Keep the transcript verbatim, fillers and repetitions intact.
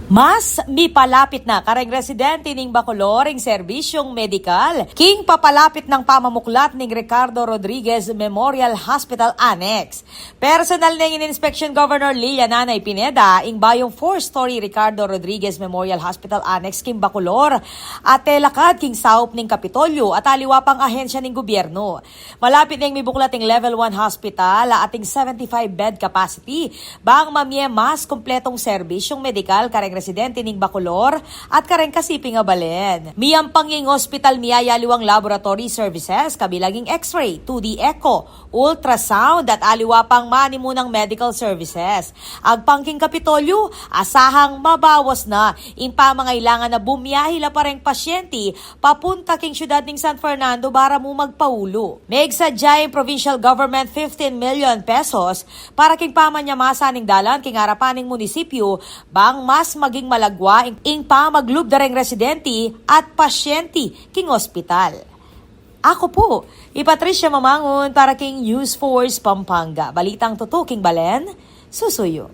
Mas mipalapit na kareng residente ning Bacolor ing serbisyung medikal king papalapit nang pamamuklat ning Ricardo Rodriguez Memorial Hospital Annex. Personal neng ininspeksyon Governor Lilian Nanay Pineda ing bayung four-story Ricardo Rodriguez Memorial Hospital Annex king Bacolor at telakad king saup ning Kapitolyo at aliwa pang ahensya ning gobyerno. Malapit neng mibuklat ing level one hospital a ating seventy-five bed capacity bang mamie mas kumpletong serbisyung medikal kareng residente ning Bacolor at kareng kasiping a balen. Miyampang ing ospital miyayaliwang laboratory services kabilang ing X-ray, two D echo, ultrasound at aliwa pang manimunang medical services. Agpang king Kapitolyo, asahang mabawas na ing pamangailangan na bumiyahe la pa reng pasyente papunta king syudad ning San Fernando para mu magpaulu. Megsadya ing provincial government fifteen million pesos para king pamanyamasa ning dalan king arapan ning munisipyo bang mas maging malagwa ing, ing pamaglub da reng residente at pasyente king ospital. Ako pu i Patricia Mamangun para king News Force Pampanga. Balitang tutu king balen, susuyu.